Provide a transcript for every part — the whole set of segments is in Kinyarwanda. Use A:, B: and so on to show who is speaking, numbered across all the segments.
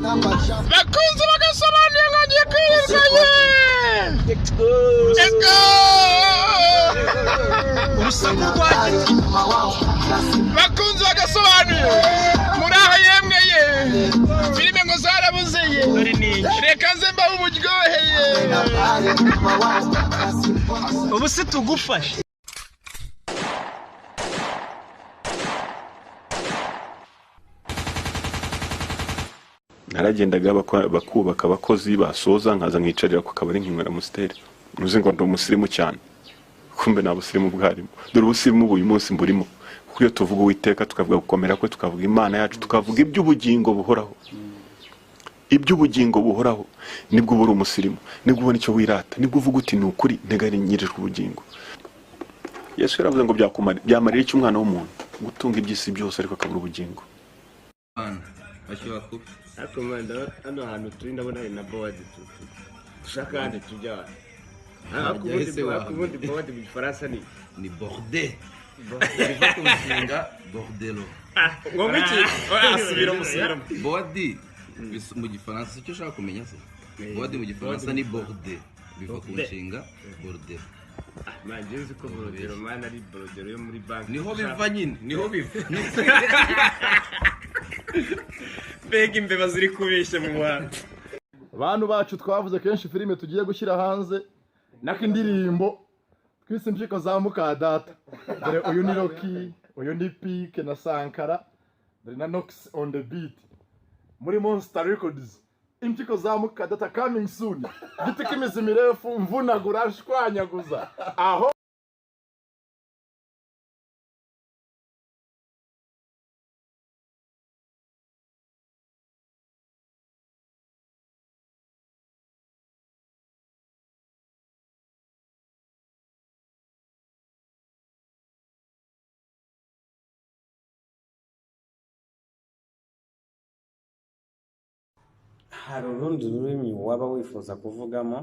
A: Bakunzi bagasobanuye, nkagiye kwirirwa ye. Ego!
B: Urusaku rwa
A: Bakunzi bagasobanuye, muri aho yemwe ye, filime ngo zarabuze ye, reka nze mbahe uburyoheye.
B: Ubu se tugufashe?
C: Naragendaga, bakubaka, abakozi basoza nkaza nkicarira ku kabari nkinywera Amstel, uzi ngo ndi umusirimu cyane, kumbe nta busirimu bwarimo. Dore ubusirimu uyu munsi mburimo, kuko iyo tuvuga Uwiteka, tukavuga gukomera kwe, tukavuga Imana yacu, tukavuga iby'ubugingo buhoraho, iby'ubugingo buhoraho, nibwo uba uri umusirimu, nibwo ubona icyo wirata, nibwo uvuga uti: "Ni ukuri nteganyirijwe ubugingo." Yesu yaravuze ngo byamarira icyo umwana w'umuntu gutunga iby'isi byose ariko akabura ubugingo?
D: Bashyuha kubi.
E: Ariko man, hano hantu turi ndabona hari na bowadi. Dushaka ahandi tujya. Ariko
D: Wajya ese?
E: Ariko ubundi bowadi mu Gifaransa ni
D: Ni borde, biva ku nshinga bordelo.
E: Ngo iki? Asubiramo, usubiramo.
D: Bowadi mu Gifaransa, icyo ushaka kumenya se, bowadi mu Gifaransa ni borde, biva ku nshinga bordelo.
E: Man, njye nzi ko borodero, man, ari borodero yo muri banki.
D: Niho biva nyine, niho biva.
E: Mbega imbeba ziri kubeshya mu muhanda!
F: Bantu bacu, twavuze kenshi filime tugiye gushyira hanze nako indirimbo twise Impyiko za Mukadata. Dore uyu ni Rocky, uyu ni Pike na Sankara, dore na Nox on the beat muri Monster Records. Impyiko za Mukadata coming soon. Giti k'imizi mirefu, mvunagura, shwanyaguza aho.
G: Hari urundi rurimi waba wifuza kuvugamo?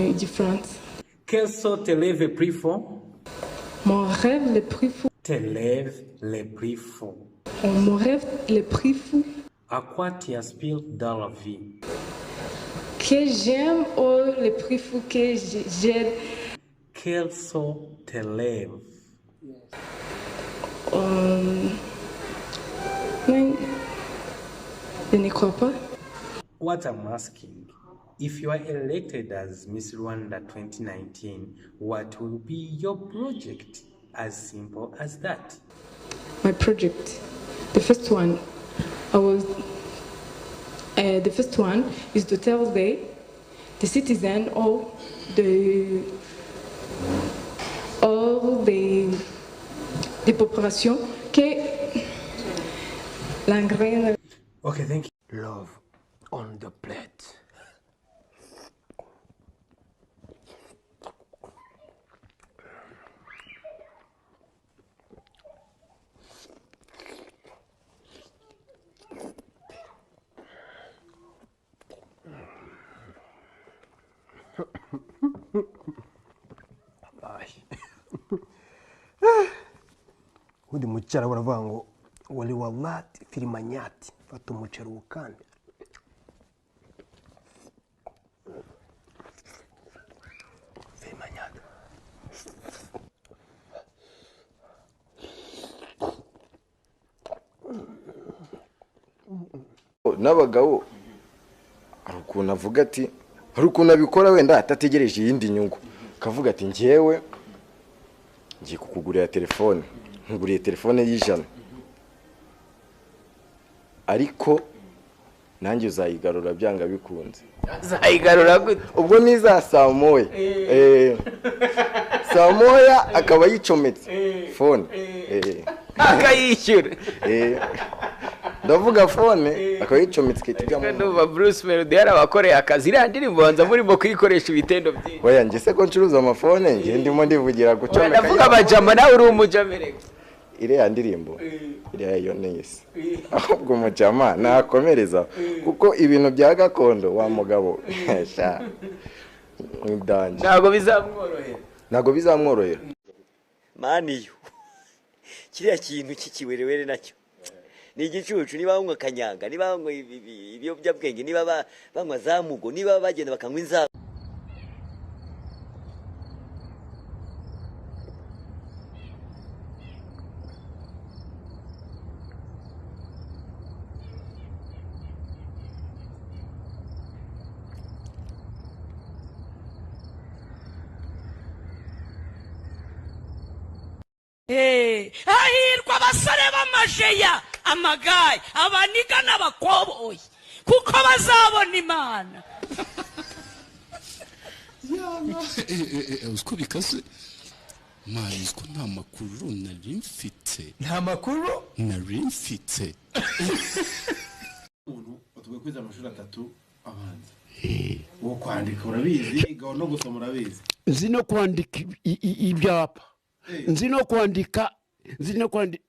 H: Igifaransa.
G: Quels sont tes rêves plus fous?
H: Mon rêve le plus fou.
G: Tes rêves les plus fous.
H: Mon rêve le plus fou.
G: À quoi tu aspires dans la vie?
H: Que j'aime ou le plus fou que j'ai?
G: Quels sont tes rêves?
H: Mais je ne crois pas.
G: What I'm asking, if you are elected as Miss Rwanda 2019, what will be your project? As simple as that.
H: My project. The first one, I was. The first one is to tell the citizen or the all the population que l'engrais
G: Okay, thank you.
I: Love on the plate. Ubundi mu Cyarabu baravuga ngo wali walati firimanyati, fata umuceri wukande. Firimanyati.
J: N'abagabo hari ukuntu avuga ati, hari ukuntu abikora wenda atategereje iyindi nyungu, akavuga ati: "Njyewe ngiye kukugurira telefone, nkuguriye telefone y'ijana, ariko nanjye uzayigarura byanga bikunze."
K: Zayigarura gute?
J: Ubwo niza saa moya, saa moya akaba yicometse phone.
K: Akayishyura?
J: Ndavuga phone akaba yicometse igahita ijyamo.
K: Ndumva Bruce Melody yarabakoreye akazi. Iriya ndirimbo banza murimo kuyikoresha ibitendo byinshi.
J: Oya, njye se ko ncuruza amafone, njye ndimo ndivugira gucomeka.
K: Ndavuga abajama, nawe uri umujamereka.
J: Iriya ndirimbo iriya yo nisi, ahubwo umujama nakomereza, kuko ibintu bya gakondo wa mugabo sha ni danger.
K: Ntabwo bizamworohera.
J: Ntabwo bizamworohera.
L: Man, iyo kiriya kintu cy'ikiwerewere nacyo Ni igicucu. Niba banywa kanyanga, niba banywa ibiyobyabwenge, niba banywa za mugo, niba bagenda bakanywa inzara.
M: Hahirwa abasore b'amajeya, amagaye, abaniga n'abakoboyi, kuko bazabona Imana.
N: Uziko bikaze mani, uziko nta makuru nari mfite.
B: Nta makuru
N: nari mfite.
O: Umuntu watubwiye kwize amashuri atatu abanza, uwo kwandika urabizi, gaho no gusoma urabizi?
P: Nzi no kwandika ibyapa, nzi no kwandika, nzi no kwandika.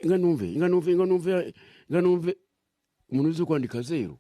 P: Inga numve, inga numve, inga numve, inga numve umuntu uzi kwandika zeru.